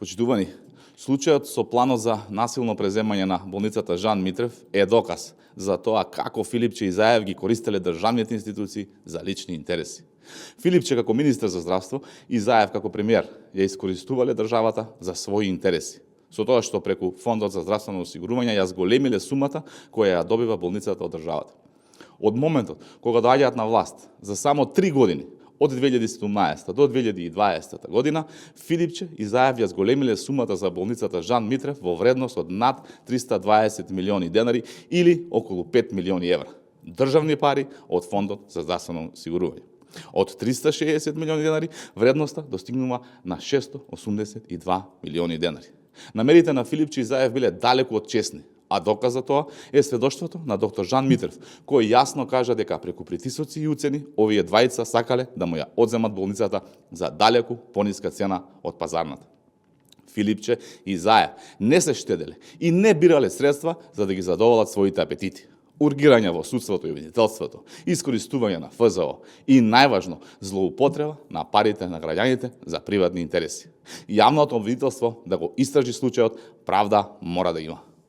Почитувани, случајот со планот за насилно преземање на болницата Жан Митрев е доказ за тоа како Филипче и Заев ги користеле државните институции за лични интереси. Филипче како министер за здравство и Заев како премиер ја искористувале државата за своји интереси, со тоа што преку Фондот за здравствено осигурување ја зголемиле сумата која ја добива болницата од државата. Од моментот кога доаѓаат на власт за само 3 години, од 2017 до 2020 година, Филипче и Заев ја зголемиле сумата за болницата Жан Митрев во вредност од над 320 милиони денари или околу 5 милиони евра. Државни пари од Фондот за здравствено осигурување. Од 360 милиони денари вредноста достигнува на 682 милиони денари. Намерите на Филипче и Заев биле далеку од честни, а доказ за тоа е сведоштвото на доктор Жан Митрев, кој јасно кажа дека преку притисоци и уцени овие двајца сакале да му ја одземат болницата за далеку пониска цена од пазарната. Филипче и Заев не се штеделе и не бирале средства за да ги задоволат своите апетити. Ургирање во судството и обвинителството, искористување на ФЗО и најважно злоупотреба на парите на граѓаните за приватни интереси. Јавното обвинителство да го истражи случајот, правда мора да има.